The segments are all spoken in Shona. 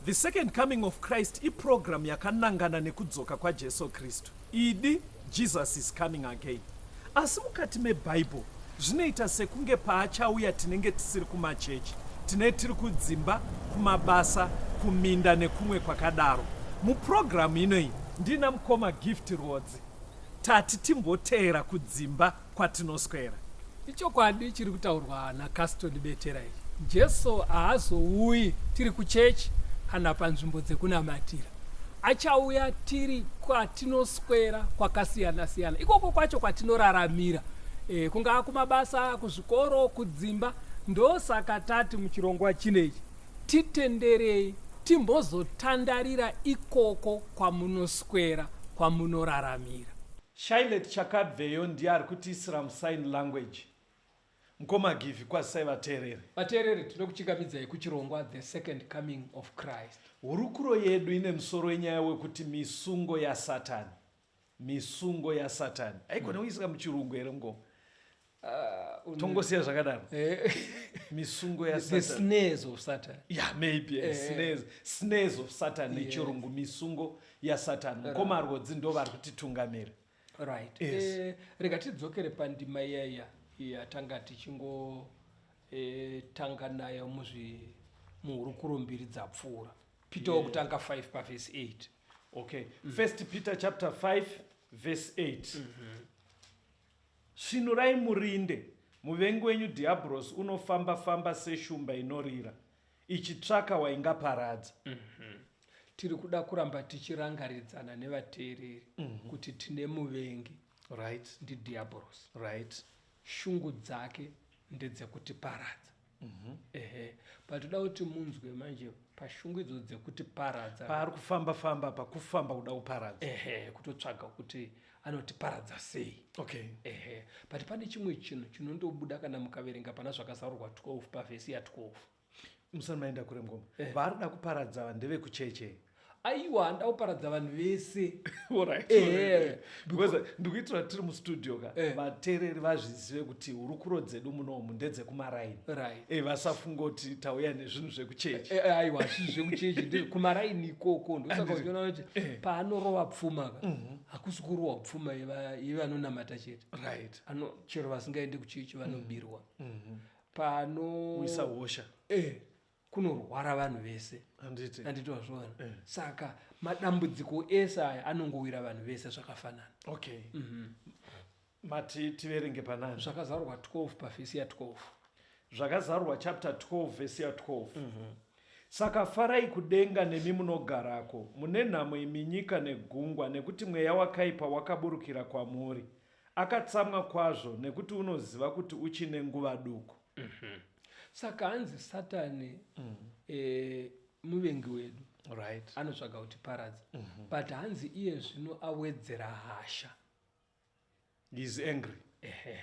The Second Coming of Christ iprogram yakanangana nekudzoka kwaJesu Kristu. Idi, Jesus is coming again. Asi mukati meBible zvinoita sekunge paachauya tinenge tisiri kumachechi, tine tiri kudzimba, kumabasa, kuminda nekumwe kwakadaro. Muprogram inoyi ndina mukoma Gift Rwodzi. Tati timboteera kudzimba kwatinoswera. Ichokwadi chiri kutaurwa naCaston Betera ichi. Jesu haazouyi tiri kuchechi kana panzvimbo dzekunamatira. Achauya tiri kwatinoswera kwakasiyana siyana, ikoko kwacho kwatinoraramira, kungaa kumabasa, kuzvikoro, kudzimba. Ndosaka tati muchirongwa chinechi titenderei timbozotandarira ikoko kwamunoswera, kwamunoraramira. Shylet Chakabveyo ndiye ari kutiisira musign language. Mukoma Givhi, kwazisai vateereri. Vateereri, tinokuchingamidzai kuchirongwa The Second Coming of Christ. Hurukuro yedu ine musoro wenyaya wekuti misungo yaSatani. Misungo yaSatani. Haigone kuisika muchirungu here mukoma? Tongosiya zvakadaro. Misungo yaSatani. The snares of Satan. Yeah, maybe. Snares, snares of Satan nechirungu, misungo yaSatani. Mukoma Rwodzi ndo vari kutitungamira. Right. Yes. Rega tidzokere pandima iya iya yatanga tichingo tanga nayo muhurukuro mbiri dzapfuura. Peter wokutanga 5 pavhesi 8. Okay. First Peter chapter 5 verse 8. Svinurai murinde, muvengi wenyu Diabrosi unofamba-famba seshumba inorira, ichitsvaka waingaparadza. Tiri kuda kuramba tichirangaridzana nevateereri kuti tine muvengi. NdiDiabrosi. Shungu dzake ndedzekutiparadza. Ehe. But toda kuti munzwe manje pashungu idzo dzekutiparadza. Paari kufamba-famba apa, kufamba kuda kuparadza. Ehe, kutotsvaga kuti anotiparadza sei. Ehe. But pane chimwe chinhu chinondobuda kana mukaverenga pana Zvakazarurwa 12 pavhesi ya 12. Musati maenda kure mukoma. Vaari kuda kuparadza ava ndevekucheche. Aiwa, anoda kuparadza vanhu vese. Because ndikuitira tiri mustudio ka, vateereri vazvizive kuti hurukuro dzedu munomu ndedzekumaraini. Vasafunga kuti tauya nezvinhu zvekuchechi. Aiwa, zvinhu zvekuchechi kumaraini ikoko. Ndosaka uchiona kuti paanorova pfuma ka, hakusi kurohwa pfuma yevanonamata chete. Chero vasingaendi kuchechi vanobirwa. Pano Uisa hosha. Kunorwara vanhu vese. Handiti. Handiti wazviona. Saka madambudziko ese aya anongowira vanhu vese zvakafanana. Mati tiverenge panani? Zvakazarurwa 12 pavhesi ya 12. Zvakazarurwa chapter 12 vhesi ya 12. Saka farai kudenga nemi munogarako, mune nhamo imi nyika negungwa, nekuti mweya wakaipa wakaburukira kwamuri. Akatsamwa kwazvo nekuti unoziva kuti uchine nguva duku. Saka hanzi Satani, muvengi wedu. Anotsvaga kuti paradza. But hanzi iye zvino awedzera hasha. He is angry. Ehe.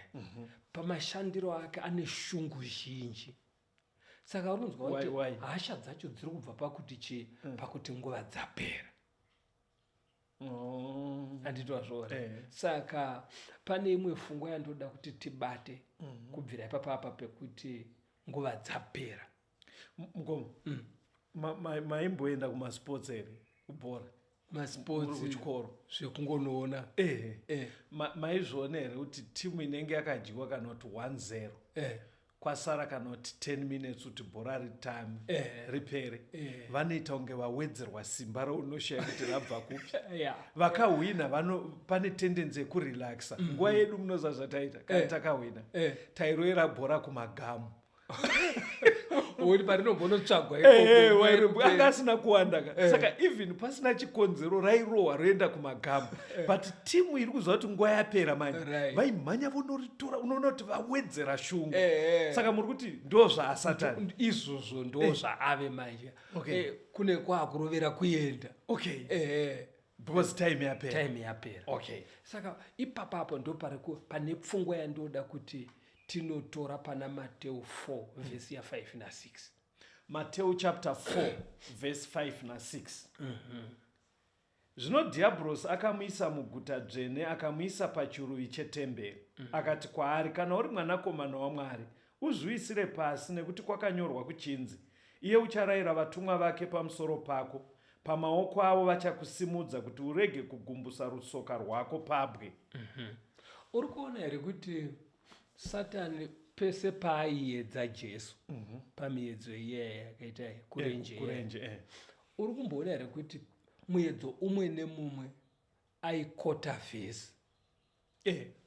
Pamashandiro ake ane shungu zhinji. Saka unonzwa kuti Why, why? hasha dzacho dziri kubva pakuti chii? Pakuti nguva dzapera. Handiti wazviona? Saka pane imwe pfungwa yandoda kuti tibate kubvira ipapa apa pekuti nguva dzapera. Mukoma, maimboenda kumasports here, kubhora? Masports Muri kuchikoro. Zvekungonoona. Maizviona here kuti timu inenge yakadyiwa kana kuti 1-0, kwasara kana kuti 10 minutes kuti bhora ritame, ripere, vanoita kunge vawedzerwa simba raunoshaya kuti rabva kupi? Vakahwina pane tendency yekurelaxa. Nguva yedu munoziva zvataita kana takahwina, tairoera bhora kumagamu. Uri parinombonotsvagwa ikoko, anga asina kuwanda ka. Saka even pasina chikonzero rairohwa roenda kumagamu, but timu iri kuziva kuti nguva yapera manje, vaimhanya vonoritora. Unoona kuti vawedzera shungu. Saka muri kuti ndo zvaasatani? Izvozvo ndo zvaave manje. Kune kwakurovera kuenda. Because time yapera. Time yapera. Saka ipapapo ndo pane pfungwa yandoda kuti tinotora pana Mateo 4 vhesi ya 5 na 6. Mateo chapter 4 verse 5 na 6. Zvino Dhiabhorosi akamuisa muguta dzvene, akamuisa pachiruvi chetemberi. Akati kwaari, kana uri mwanakomana waMwari, uzviwisire pasi, nekuti kwakanyorwa kuchinzi, Iye ucharayira vatumwa vake pamusoro pako, pamaoko avo vachakusimudza kuti urege kugumbusa rutsoka rwako pabwe. Uri kuona here kuti Satani pese paaiedza Jesu pamiedzo iyaya yakaita kurenje, Kurenje, eh. Uri kumboona here kuti muedzo umwe nemumwe aikota vhesi?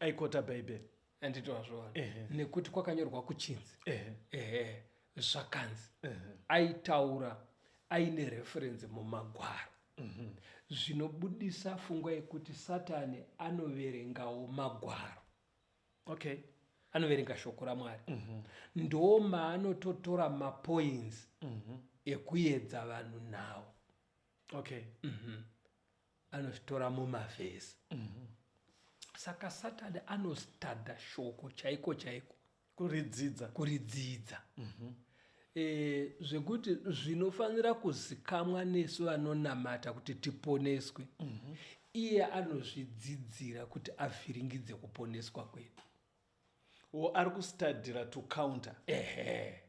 Aikota Bhaibheri. Anditi wazviona? Nekuti kwakanyorwa kuchinzi, ehe, zvakanzi. Aitaura aine reference mumagwaro, zvinobudisa pfungwa yekuti Satani anoverengawo magwaro. Anoverenga shoko raMwari. Ndo maanototora mapoints ekuedza vanhu nawo. Anozvitora mumavhesi. Saka Satani anostadha shoko chaiko chaiko. Kuridzidza. Kuridzidza. Zvekuti zvinofanira kuzikamwa nesu vanonamata kuti tiponeswe. Iye anozvidzidzira kuti avhiringidze kuponeswa kwedu. O, ari kustadhira to counter. Ehe,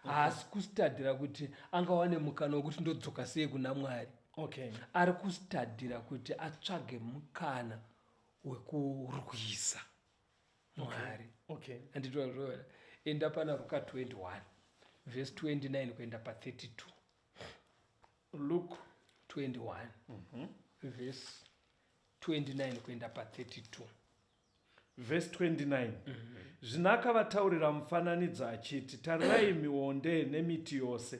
haasi kustadhira kuti angawane mukana wekuti ndodzoka sei kuna Mwari. Ari kustadhira kuti atsvage mukana wekurwisa Mwari. Anditozviona. Enda pana Ruka 21 vhesi 29 kuenda pa32. Luke 21 vhesi 29 kuenda pa32. Vhesi 29. Zvino akavataurira mufananidzo achiti, Tarirai mionde nemiti yose.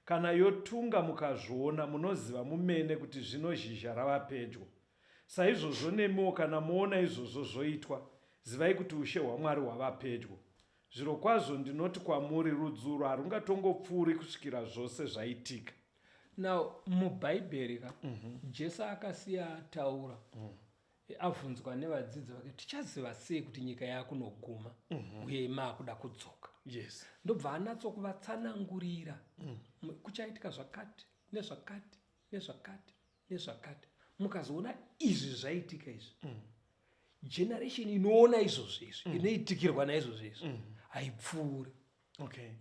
Kana yotunga mukazviona, munoziva mumene kuti zvino zhizha rava pedyo. Saizvozvo nemiwo kana moona izvozvo zvoitwa, zivai kuti ushe hwaMwari hwava pedyo. Zvirokwazvo ndinoti kwamuri, rudzi urwu harungatongopfuuri kusvikira zvose zvaitika. Now muBhaibheri ka, Jesu akasiya ataura, avhunzwa nevadzidzi vake, tichaziva sei kuti nyika yakunoguma uye maakuda kudzoka? Ndobva anatsokuvatsanangurira, kuchaitika zvakati nezvakati nezvakati nezvakati. Mukazoona izvi zvaitika izvi, generation inoona izvozvo izvi, inoitikirwa naizvozvo izvi, haipfuuri.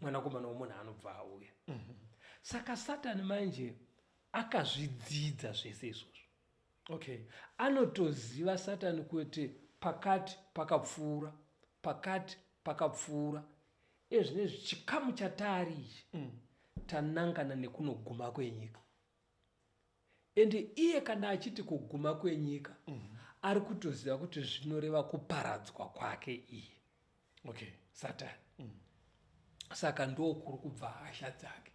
Mwanakomana womunhu anobva auya. Saka Satani manje akazvidzidza zvese izvozvo. Anotoziva Satani kuti pakati pakapfuura, pakati pakapfuura, ezvinezvi chikamu chataari ichi, tanangana nekunoguma kwenyika. Ende iye kana achiti kuguma kwenyika, ari kutoziva kuti zvinoreva kuparadzwa kwake iye. Satani. Saka ndokuri kubva hasha dzake.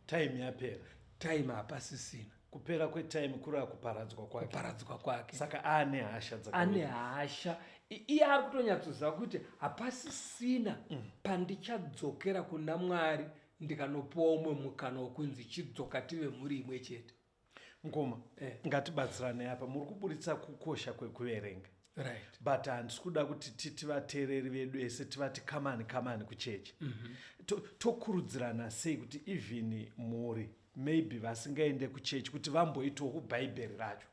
Time yapera. Time hapasisina. Kupera kwetime kureva kuparadzwa kwake. Kuparadzwa kwake. Saka aane hasha. Ane hasha. Iye ari kutonyatsoziva kuti hapasisina pandichadzokera kuna Mwari ndikanopuwa umwe mukana wekunzi chidzoka tive mhuri imwe chete. Mukoma, ngatibatsirane apa. Muri kuburitsa kukosha kwekuverenga. But handisi kuda kuti titi vateereri vedu ese tivati kamani kamani kuchechi. Tokurudzirana sei kuti even mhuri maybe vasingaende kuchechi kuti vamboitawo kubhaibheri racho?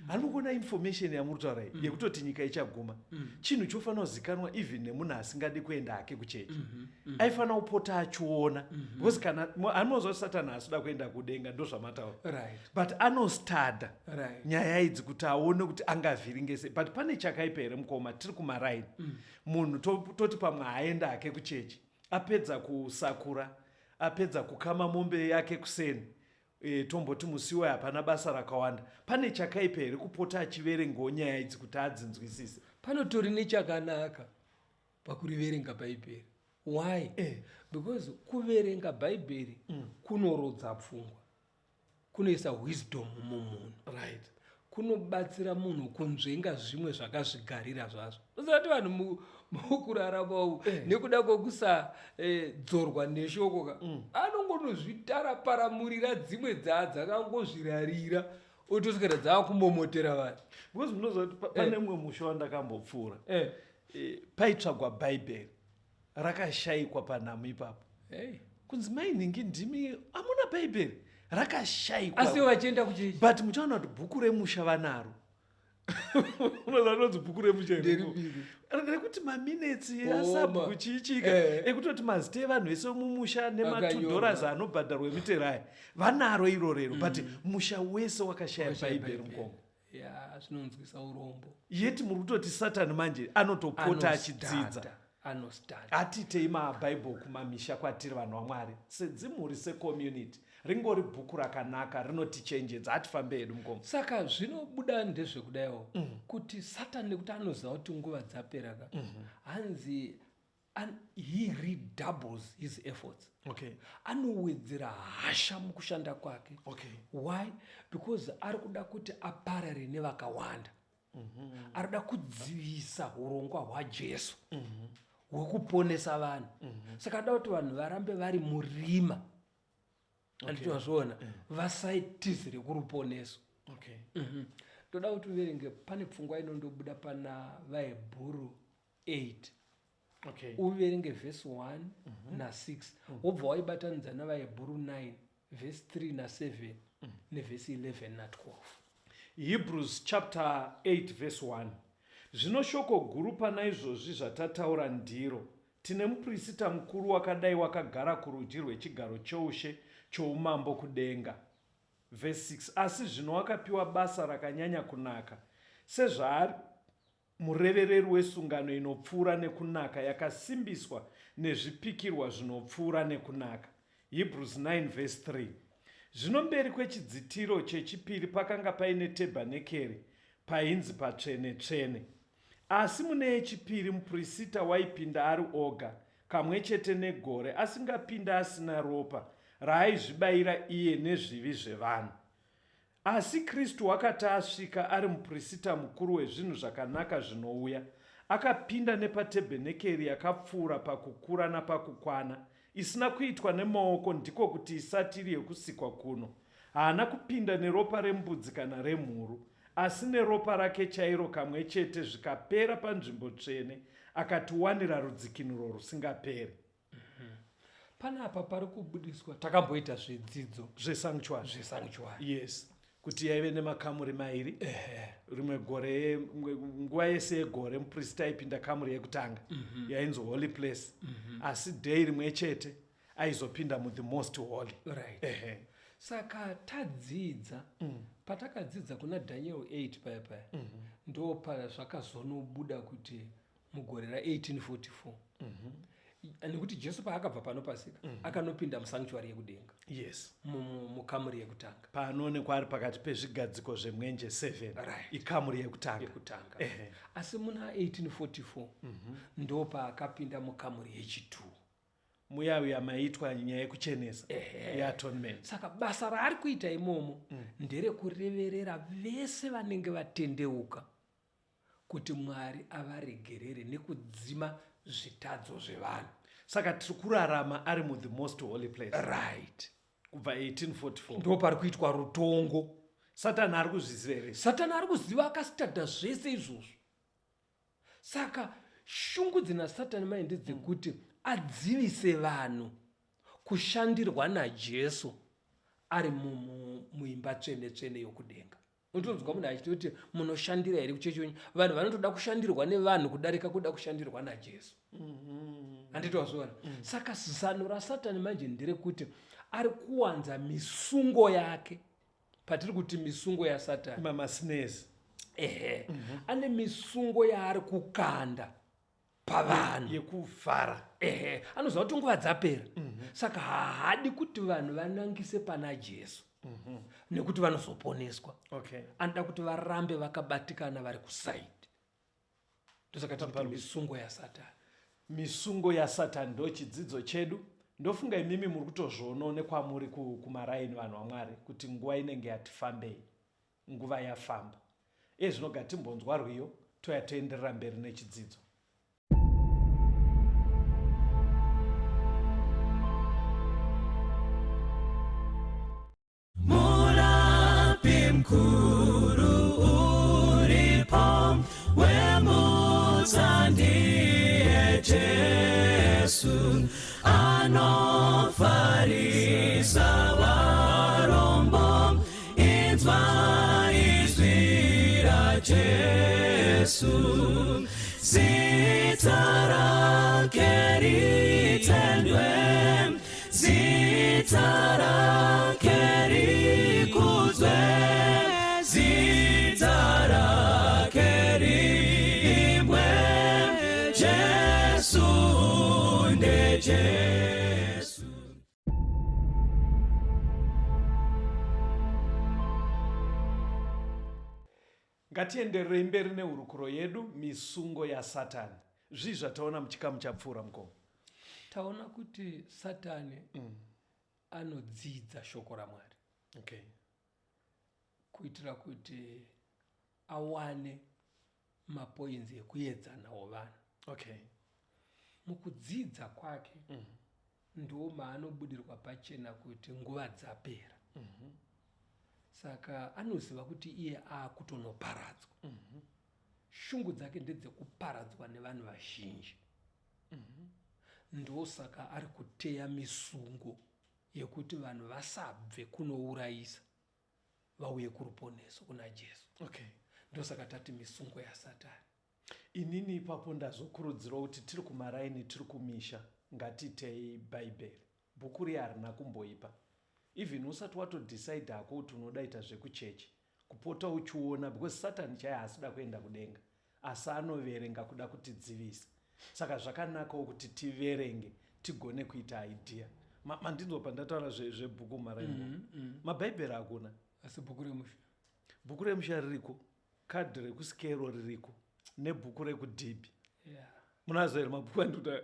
Handiri kuona information yamuri kutaura iyi yekutoti nyika ichaguma. Chinhu chofanira kuzikanwa even nemunhu asingadi kuenda hake kuchechi. Aifanira kupota achiona, because kana anoziva kuti Satani haasi kuenda kudenga, ndozvamataura. But anostada nyaya idzi kuti aone kuti angavhiringe sei. But pane chakaipa here, mukoma, tiri kumaraini, munhu toti pamwe aenda hake kuchechi, apedza kusakura, apedza kukama mombe yake kuseni, tomboti musiwo hapana basa rakawanda, pane chakaipa here kupota achiverengawo nyaya idzi kuti adzinzwisise? Panotori nechakanaka pakuriverenga Bhaibheri. Why? Because kuverenga Bhaibheri kunorodza pfungwa, kunoisa wisdom mumunhu. Kunobatsira munhu kunzvenga zvimwe zvakazvigarira zvazvo. Usati vanhu mukurarama umu, nekuda kwekusa-dzorwa neshoko ka, anongonozvitaraparamurira dzimwe dzakangozvirarira, otoswera dzaakumomotera vanhu. Because munoziva kuti pane mumwe musha wandakambopfuura, paitsvagwa Bhaibheri, rakashayikwa panhamo ipapo. Kunzi, "Mai nhingi, ndimi hamuna Bhaibheri?" Rakashayikwa. Asi vachienda kuchechi. But muchaona kuti bhuku remusha vanaro. Unoziva rinonzi bhuku remusha Nderipiri. Rekuti maminetsi Oma. asabhuku chiichika ekutoti mazita evanhu vese mumusha nema2 Akanyorwa. dollars anobhadharwa emitero aya vanaro irorero, but musha wese wakashaya Wakashaya Bhaibheri. Bhaibheri. Mukongo. Ya, zvinonzwisa urombo. Yeti muri kutoti Satani manje anotopota achidzidza. Anostata, anostata. Atitei mabhaibheri kumamisha kwatiri, vanhu vaMwari, sedzimhuri, secommunity. Ringori bhuku rakanaka rinotichenjedza. Hatifambe hedu, mukoma. Saka zvinobuda ndezvekudaiwo kuti Satani, nekuti anoziva kuti nguva dzapera ka, hanzi he redoubles his efforts. Anowedzera hasha mukushanda kwake. Why? Because ari kuda kuti aparare nevakawanda. Ari kuda kudzivisa urongwa hwaJesu hwekuponesa vanhu. Saka ada kuti vanhu varambe vari murima, anditi wazviona, vasaitizire kuruponeso. Ndoda kuti uverenge, pane pfungwa inondobuda pana vaHebhuru 8. Uverenge vhesi 1 na6, wobva waibatanidza navaHebhuru 9 vhesi 3 na7 nevhesi 11 na12. Hebrews chapter 8 verse 1. Zvino shoko guru pana izvozvi zvatataura ndiro: tine muprista mukuru wakadai wakagara kurudyi rwechigaro choushe choumambo kudenga. Verse 6. Asi zvino wakapiwa basa rakanyanya kunaka, sezvaari murevereri wesungano inopfuura nekunaka, yakasimbiswa nezvipikirwa zvinopfuura nekunaka. Hebrews 9 verse 3. Zvino mberi kwechidzitiro chechipiri pakanga paine tebhanekeri, painzi patsvene tsvene. Asi mune yechipiri muprista waipinda ari oga kamwe chete negore, asingapinda asina ropa, raaizvibayira iye nezvivi zvevanhu. Asi Kristu wakati asvika ari muprista mukuru wezvinhu zvakanaka zvinouya, akapinda nepatebhenekeri yakapfuura pakukura napakukwana, isina kuitwa nemaoko, ndiko kuti isati iri yekusikwa kuno. Haana kupinda neropa rembudzi kana remhuru, asi neropa rake chairo kamwe chete zvikapera panzvimbo tsvene, akatiwanira rudzikinuro rusingaperi. Panapa pari kubudiswa, takamboita zvidzidzo zvesanctuary. Zvesanctuary. Yes, kuti yaive nemakamuri mairi. Rimwe gore, nguva yese yegore muprista aipinda kamuri yekutanga yainzi holy place, asi day rimwe chete aizopinda muthe most holy. Saka tadzidza, patakadzidza kuna Daniel 8 paya paya, ndo pazvakazonobuda kuti mugore ra1844, nekuti Jesu paakabva pano pasika, akanopinda musanctuary yekudenga, mukamuri yekutanga. Paanoonekwa ari pakati pezvigadziko zvemwenje 7. Ikamuri yekutanga. Yekutanga. Asi muna 1844 ndo paakapinda mukamuri yechi2. Muya uya maitwa nyaya yekuchenesa, yeatonement. Saka basa raari kuita imomo nderekureverera vese vanenge vatendeuka kuti Mwari avaregerere nekudzima zvitadzo zvevanhu. Saka tiri kurarama ari muthe most holy place. Kubva 1844. Ndo pari kuitwa rutongo. Satani ari kuzviziva here? Satani ari kuziva, akasitadha zvese izvozvo. Saka shungu dzina Satani mai ndedzekuti adzivise vanhu kushandirwa naJesu ari muimba tsvene tsvene yokudenga. Unotonzwa munhu achitoti, "Munoshandira here kuchechi wenyu?" Vanhu vanotoda kushandirwa nevanhu kudarika kuda kushandirwa naJesu, handiti wazviona? Saka zano raSatani manje nderekuti ari kuwanza misungo yake. Patiri kuti misungo yaSatani, Mamasnares. Ehe, ane misungo yaari kukanda pavanhu. Yekuvhara. Ehe, anoziva kuti nguva dzapera, saka haadi kuti vanhu vanangise pana Jesu nekuti vanozoponeswa. Anoda kuti varambe vakabatikana vari kusaidi. Ndosaka tiri kuti misungo yaSatani. Misungo yaSatani ndo chidzidzo chedu. Ndofunga imimi muri kutozvionawo nekwamuri kumaraini, vanhu vaMwari, kuti nguva inenge yatifambei, nguva yafamba. Iye zvino gatimbonzwa rwiyo, toya toenderera mberi nechidzidzo. Murapi mkuru uripo wemutsa ndiye Jesu, anofarisa varombo, inzwa izwi raJesu. Ngatiendererei mberi nehurukuro yedu, misungo yaSatani. Zvii zvataona muchikamu chapfuura, mukoma? Taona kuti Satani anodzidza shoko raMwari kuitira kuti awane mapoinzi ekuedza nawo vanhu. Mukudzidza kwake ndo maanobudirwa pachena kuti nguva dzapera. Saka anoziva kuti iye aakutonoparadzwa. Shungu dzake ndedzekuparadzwa nevanhu vazhinji. Ndosaka ari kuteya misungo yekuti vanhu vasabve kunourayisa, vauye kuruponeso kuna Jesu. Ndosaka tati misungo yaSatani. Inini ipapo ndazokurudzirwa kuti tiri kumaraini, tiri kumisha, ngatiitei Bhaibheri. Bhuku riya harina kumboipa. Even usati watodecide hako kuti unoda ita zvekuchechi, kupota uchiona, because Satani chaiye haasi kuda kuenda kudenga, asi anoverenga kuda kutidzivisa. Saka zvakanakawo kuti tiverenge tigone kuita idea. Mandinzwa pandataura zvebhuku mumaraini? Mabhaibheri hakuna. Asi bhuku remusha? Bhuku remusha ririko, kadhi rekusikero ririko, nebhuku rekudhibhi. Munazo here mabhuku andikuta?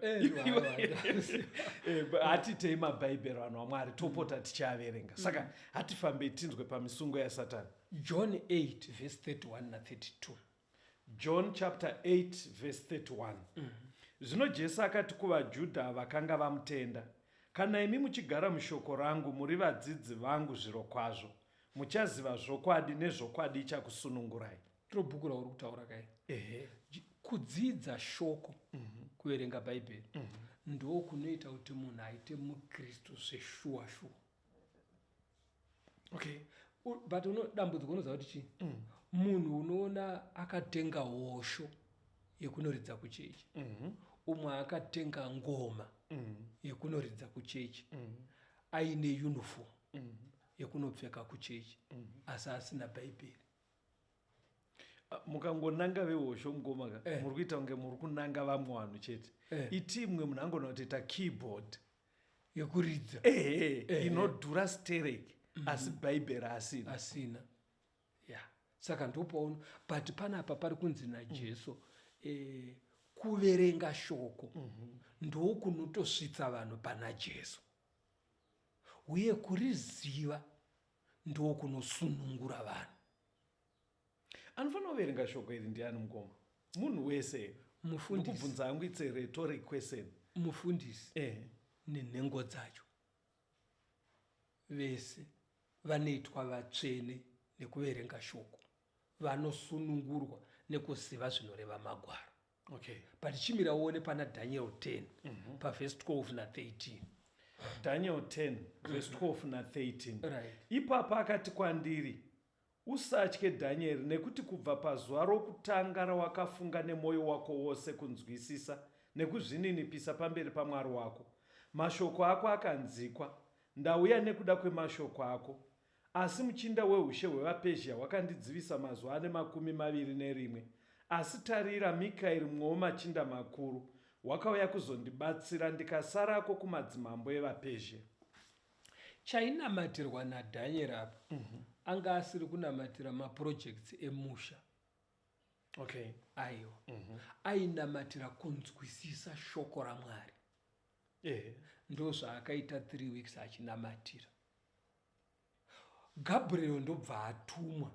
Hatitei mabhaibheri, vanhu vaMwari, topota tichiaverenga. Saka hatifambei tinzwe pamisungo yaSatani. John 8 verse 31 na32. John chapter 8 verse 31. Zvino Jesu akati kuvaJudha vakanga vamutenda, "Kana imi muchigara mushoko rangu, muri vadzidzi vangu zvirokwazvo. Muchaziva zvokwadi, nezvokwadi ichakusunungurai." Ndiro bhuku rauri kutaura kai? Ehe. Kudzidza shoko, kuverenga Bhaibheri, ndo kunoita kuti munhu aite muKristu zveshuwa shuwa. But uno dambudziko, unoziva kuti chii? Munhu unoona akatenga hosho yekunoridza kuchechi, umwe akatenga ngoma yekunoridza kuchechi, aine uniform yekunopfeka kuchechi, asi asina Bhaibheri. Ah, mukangonanga vehosho, mukoma ka, muri kuita kunge muri kunanga vamwe vanhu chete. Iti imwe munhu angona kutoita keyboard yekuridza. Ehe, inodhura sterek, asi Bhaibheri asina. Asina, ya. Saka ndopaono, but panapa pari kunzi naJesu kuverenga shoko ndokunotosvitsa vanhu pana Jesu, uye kuriziva ndokunosunungura vanhu. Anofanira kuverenga shoko iri ndiani, mukoma? Munhu wese? Mufundisi. Ndikubvunza hangu, it's a rhetoric question. Mufundisi nenhengo dzacho vese vanoitwa vatsvene nekuverenga shoko, vanosunungurwa nekuziva zvinoreva magwaro. But chimira uone pana Daniel 10 pavhesi 12 na13. Daniel 10 verse 12 na13. Right. Ipapo akati kwandiri, "Usatye, Dhanieri, nekuti kubva pazuva rokutanga rawakafunga nemwoyo wako wose kunzwisisa nekuzvininipisa pamberi paMwari wako, mashoko ako akanzikwa. Ndauya nekuda kwemashoko ako. Asi muchinda weushe hwevaPezhia wakandidzivisa mazuva ane 21. Asi tarira, Mikaeri, mumwe wemachinda makuru, wakauya kuzondibatsira, ndikasarako kumadzimambo evaPezhia." Chainamatirwa naDhanieri apa, anga asiri kunamatira maprojects emusha. Aiwa, ainamatira kunzwisisa shoko raMwari. Ndo zvaakaita 3 weeks achinamatira. Gabriel ndobva atumwa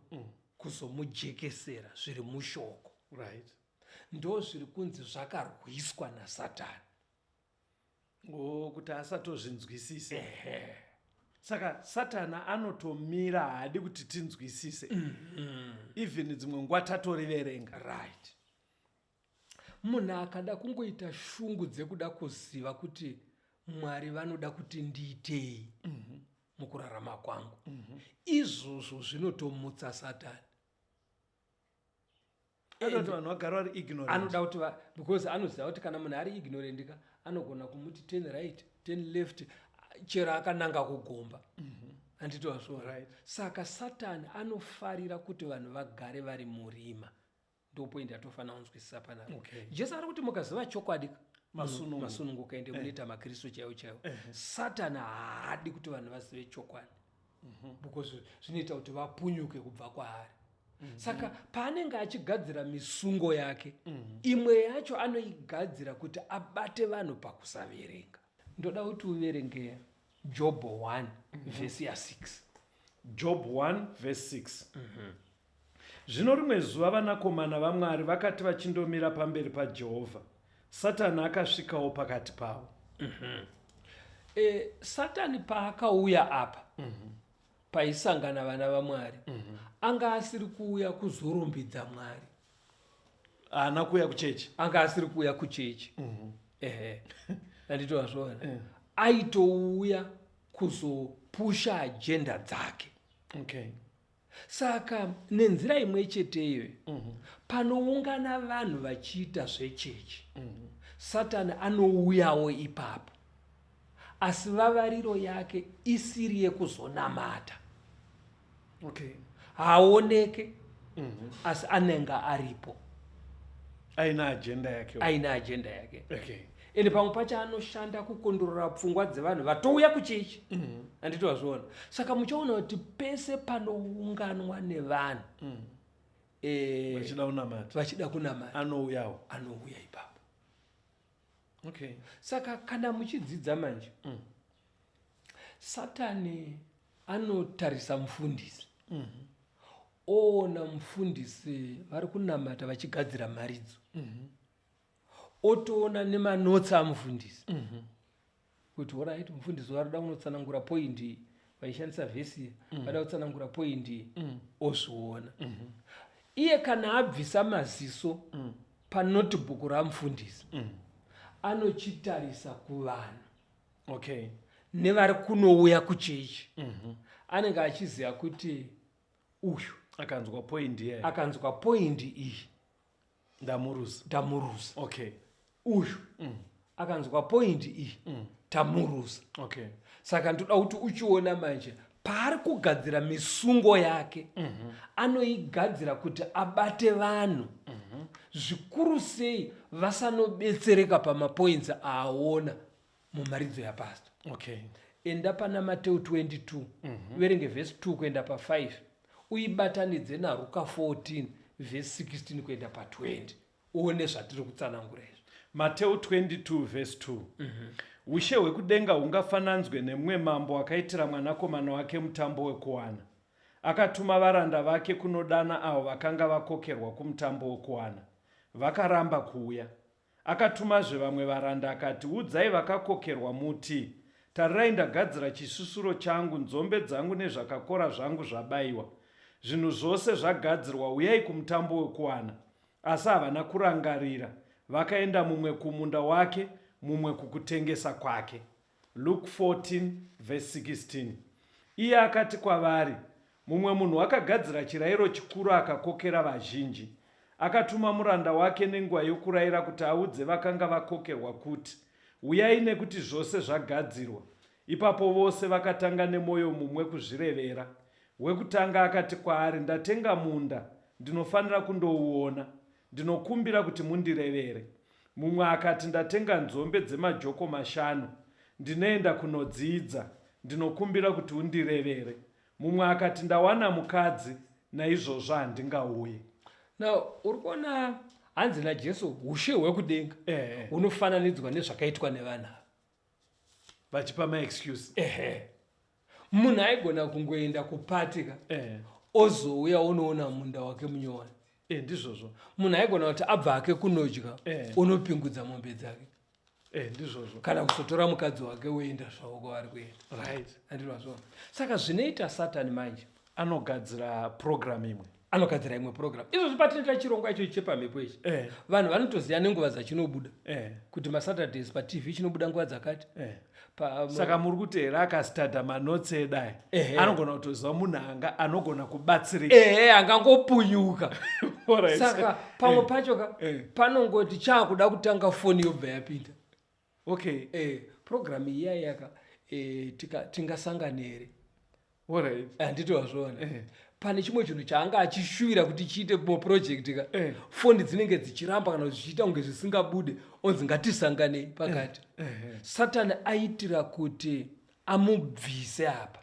kuzomujekesera zviri mushoko. Ndo zviri kunzi zvakarwiswa naSatani. O, kuti asatozvinzwisise. Saka Satana anotomira, haadi kuti tinzwisise, even dzimwe nguva tatoriverenga. Right. Munhu akada kungoita shungu dzekuda kuziva kuti Mwari vanoda kuti ndiitei mukurarama kwangu, izvozvo zvinotomutsa Satani. Anoda kuti vanhu vagara vari ignorant. Anoda kuti because anoziva kuti kana munhu ari ignorant ka, anogona kumuti turn right, turn left, chero akananga kugomba, handiti wazviona? Right. Saka Satani anofarira kuti vanhu vagare vari murima. Ndopoint yatofanira kunzwisisa panapa. Jesu ari kuti mukaziva chokwadi ka, Masununguka. Masununguka, ende munoita maKristu chaiwo chaiwo. Satani haadi kuti vanhu vazive chokwadi, because zvinoita kuti vapunyuke kubva kwaari. Saka paanenge achigadzira misungo yake, imwe yacho anoigadzira kuti abate vanhu pakusaverenga. Ndoda kuti uverenge Jobho 1 vhesi ya6. Job 1 vhesi 6. Zvino rimwe zuva vanakomana vaMwari vakati vachindomira pamberi paJehovha, Satani akasvikawo pakati pavo. Satani paakauya apa paisangana vana vaMwari, anga asiri kuuya kuzorumbidza Mwari. Haana kuuya kuchechi. Anga asiri kuuya kuchechi. Ehe, anditowazviona. Aitouya kuzopusha agenda dzake. Saka nenzira imwe chete iyoyo, panoungana vanhu vachiita zvechechi, Satani anouyawo ipapo, asi vavariro yake isiri yekuzonamata. Haaoneke, asi anenge aripo. Aina agenda yake. Aina agenda yake. Ende pamwe pacho anoshanda kukondorora pfungwa dzevanhu vatouya kuchechi. Handiti wazviona? Saka muchaona kuti pese panounganwa nevanhu vachida kunamata, vachida kunamata, anouyawo. Anouya ipapo. Saka kana muchidzidza manje, Satani anotarisa mufundisi, oona mufundisi vari kunamata vachigadzira mharidzo, otoona nemanotsi amufundisi kuti alright, mufundisi varikuda kunotsanangura point iyi, vaishandisa vhesi iyi, vada kutsanangura point iyi. Ozviona iye kana abvisa maziso panotebook ramufundisi, anochitarisa kuvanhu nevari kunouya kuchechi. Anenge achiziva kuti uyu akanzwa point iye, akanzwa point iyi, ndamuruza. Ndamuruza. Uyu akanzwa point iyi, tamuruza. Saka ndoda kuti uchiona manje paari kugadzira misungo yake, anoigadzira kuti abate vanhu zvikuru sei vasanobetsereka pamapoints aaona mumharidzo yapasta. Enda pana Mateu 22, uverenge vhesi 2 kuenda pa5, uibatanidze naRuka 14 vhesi 16 kuenda pa20, uone zvatiri kutsanangura izvi. Mateu 22 vhesi 2. Ushe hwekudenga hungafananzwe nemumwe mambo akaitira mwanakomana wake mutambo wekuwana. Akatuma varanda vake kunodana avo vakanga vakokerwa kumutambo wekuwana, vakaramba kuuya. Akatumazve vamwe varanda akati, "Udzai vakakokerwa muti, Tarirai, ndagadzira chisisuro changu, nzombe dzangu nezvakakora zvangu zvabayiwa. Zvinhu zvose zvagadzirwa, uyai kumutambo wekuwana." Asi havana kurangarira, vakaenda mumwe kumunda wake, mumwe kukutengesa kwake. Luke 14 verse 16. Iye akati kwavari, "Mumwe munhu akagadzira chirayiro chikuru akakokera vazhinji. Akatuma muranda wake nenguva yokurayira kuti audze vakanga vakokerwa kuti, 'Uyai nekuti zvose zvagadzirwa.' Ipapo vose vakatanga nemwoyo mumwe kuzvirevera. Wekutanga akati kwaari, 'Ndatenga munda, ndinofanira kundouona. Ndinokumbira kuti mundirevere.' Mumwe akati, 'Ndatenga nzombe dzemajoko mashanu, ndinoenda kunodziidza, ndinokumbira kuti undirevere.' Mumwe akati, 'Ndawana mukadzi, naizvozvo handingauyi.' Now uri kuona hanzi naJesu ushe hwekudenga hunofananidzwa nezvakaitwa nevanhu ava. Vachipa maexcuse. Ehe, munhu aigona kungoenda kupati ka, ozouya onoona munda wake munyowani. Ndizvozvo. Munhu aigona kuti abva ake kunodya, onopingudza mombe dzake, Ndizvozvo. Kana kuzotora mukadzi wake woenda zvavo kwavari kuenda. Andinazvona. Saka zvinoita Satani manje, anogadzira program imwe. Anogadzira imwe program. Izvozvi patinoita chirongwa icho chepamhepo ichi, vanhu vanotoziva nenguva dzachinobuda, kuti maSaturdays paTV chinobuda nguva dzakati. Saka muri kuti here akastadha manotsi edai, anogona kutoziva munhu anga anogona kubatsirika? Ehe, angangopunyuka. Saka pamwe pacho ka, panongoti chaakuda kutanga, foni yobva yapinda. Program iyi yaka tingasangane here? Handiti wazviona? Pane chimwe chinhu chaanga achishuvira kuti chiite muproject ka, foni dzinenge dzichiramba kana kuti zvichiita kunge zvisingabude, onzi ngatisanganei pakati. Satani aitira kuti amubvise apa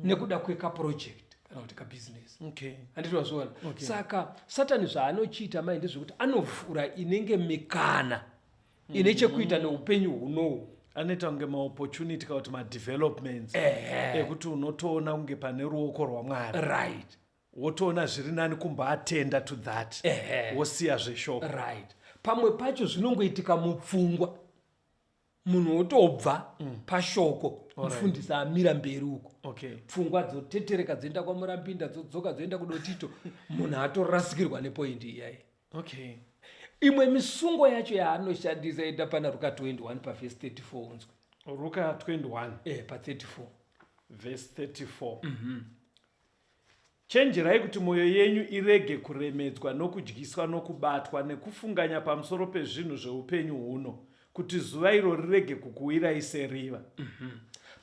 nekuda kwekaproject kana kuti kabusiness. Okay. Handiti wazviona? Saka Satani zvaanochiita mai ndezvekuti anovhura inenge mikana ine chekuita neupenyu hunohu. Anoita kunge maopportunity kana kuti madevelopments ekuti unotoona kunge pane ruoko rwaMwari. Wotoona zviri nani kumboatenda to that, wosiya zveshoko. Right, pamwe pacho zvinongoitika mupfungwa, munhu wotobva pashoko, mufundisi amira mberi uko, pfungwa dzotetereka, dzoenda kwaMurambinda, dzodzoka, dzoenda kuDotito, munhu atorasikirwa nepoint iyayi. Imwe misungo yacho yaanoshandisa, enda pana Ruka 21 pavhesi 34 unzwe. Ruka 21. Pa34. Vhesi 34. Chenjerai kuti mwoyo yenyu irege kuremedzwa nokudyiswa nokubatwa nekufunganya pamusoro pezvinhu zveupenyu huno, kuti zuva iro rirege kukuwirai seriva.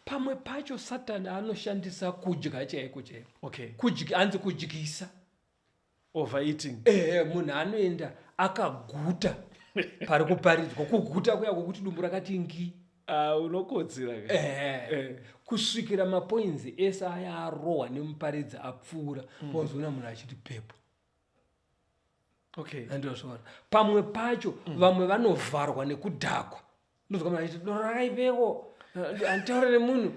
Pamwe pacho Satani anoshandisa kudya chaiko chaiko. Kudya, hanzi kudyisa. Overeating. Ehe, munhu anoenda akaguta pari kuparidzwa, kuguta kuya kwokuti dumbu rakati ngi. Ah, unokotsira ka. Ehe. Kusvikira mapoints ese aya arohwa nemuparidzi apfuura, wazoona munhu achiti pepo. Andozviona pamwe pacho vamwe vanovharwa nekudhakwa. Ndozwa munhu achiti doro rakaipeko, handitaure nemunhu.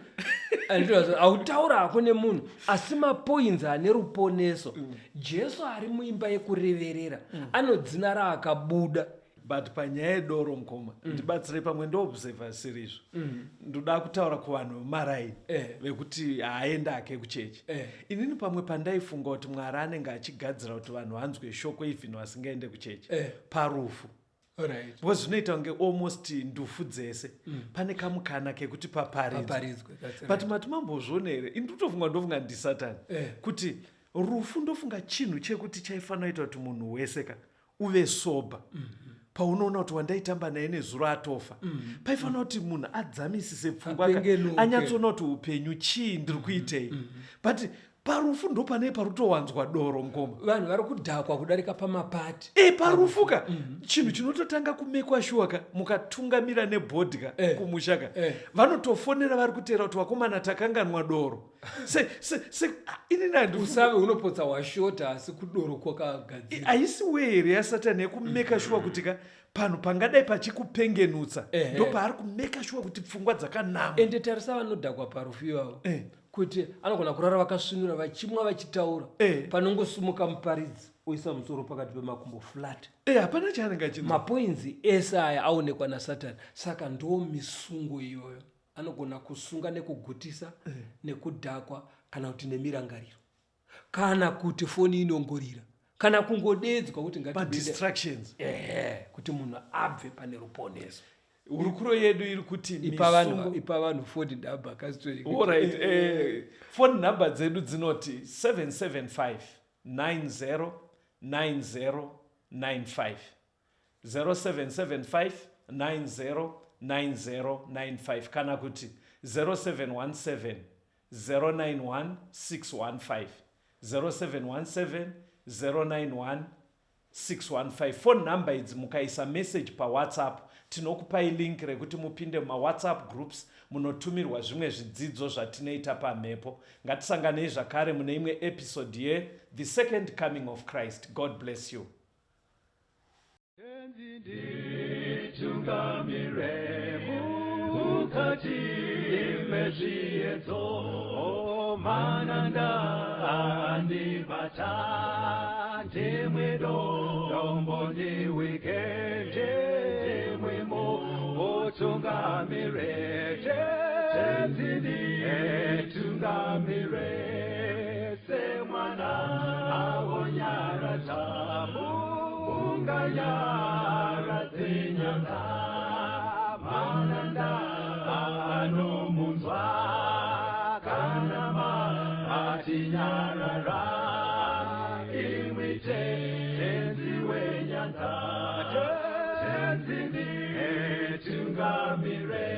Andozwa, hautaura hako nemunhu, asi mapoints ane ruponeso, Jesu ari muimba yekureverera, anodzina raakabuda. But panyaya yedoro, mukoma, ndibatsirei, pamwe ndoobserva sirizvo. Ndoda kutaura kuvanhu vemaraini vekuti haaenda hake kuchechi. Inini pamwe pandaifunga kuti Mwari anenge achigadzira kuti vanhu vanzwe shoko even vasingaende kuchechi, parufu, because zvinoita kunge almost ndufu dzese pane kamukana kekuti paparidzwe. Paparidzwe, that's But right. mati mambozviona here, ini ndotofunga, ndofunga ndisatani, kuti rufu ndofunga chinhu chekuti chaifanira kuita kuti munhu wese ka uve sober. Paunoona kuti wandaitamba naye nezuro atofa, paifanira kuti munhu adzamisise pfungwa ka, Apengenuke. anyatsoona kuti upenyu chii, ndiri kuitei. But parufu ndo pane parutowanzwa doro, ngoma. Vanhu vari kudhakwa kudarika pamapati. E, parufu ka, chinhu chinototanga kumekwa shuwa ka, mukatungamira nebhodhi ka, kumusha ka, vanotofonera vari kuteera kuti vakomana, takanganwa doro. Se inini handifungi. Usave unopotsa washota, asi kudoro kwakagadzirwa. Haisi way here yaSatani yekumeka shuwa kuti ka panhu pangadai pachikupengenutsa, ndopaari kumeka shuwa kuti pfungwa dzakanama? Ende tarisa vanodhakwa parufu ivavo, kuti anogona kurara vakasvinura, vachimwa, vachitaura, panongosumuka muparidzi oisa musoro pakati pemakumbo flat. E, hapana chaanenge achinzwa. Mapoints ese aya aonekwa naSatani. Saka ndo misungo iyoyo, anogona kusunga nekugutisa, nekudhakwa, kana kuti nemirangariro, kana kuti foni inongorira, kana kungodedzwa kuti ngatibude. Madistractions. Ehe, kuti munhu abve pane ruponeso. Hurukuro yedu iri kuti Ipa vanhu, ipa vanhu foni number kastori. Alright, phone number dzedu dzinoti 775 90 90 95, 0775 90 90 95, kana kuti 0717 091 615, 0717 091 615. Phone number idzi, mukaisa message paWhatsApp, tinokupai link rekuti mupinde mumawhatsApp groups, munotumirwa zvimwe zvidzidzo zvatinoita pamhepo. Ngatisanganei zvakare mune imwe episode ye The Second Coming of Christ. God bless you. Nditungamire mukati mezviedzo, mananda andibata, ndimwe dombo ndiwike, ndimwimo utungamire, Tenzi nditungamire, semwana awonyaradza unganyaradze nyanga, mananda anomunzwa kana matinyarara, imwi Tenzi wenyanza, Tenzi nditungamire,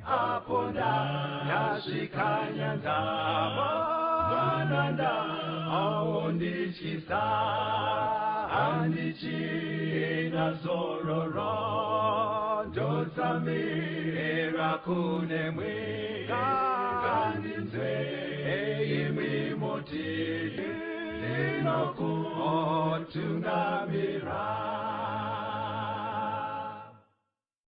apo ndasvika nyanza, mananda aondityisa, handichina zororo, ndotsamira kune mwe, ngandinzwei. Imi muti ndinokutungamira.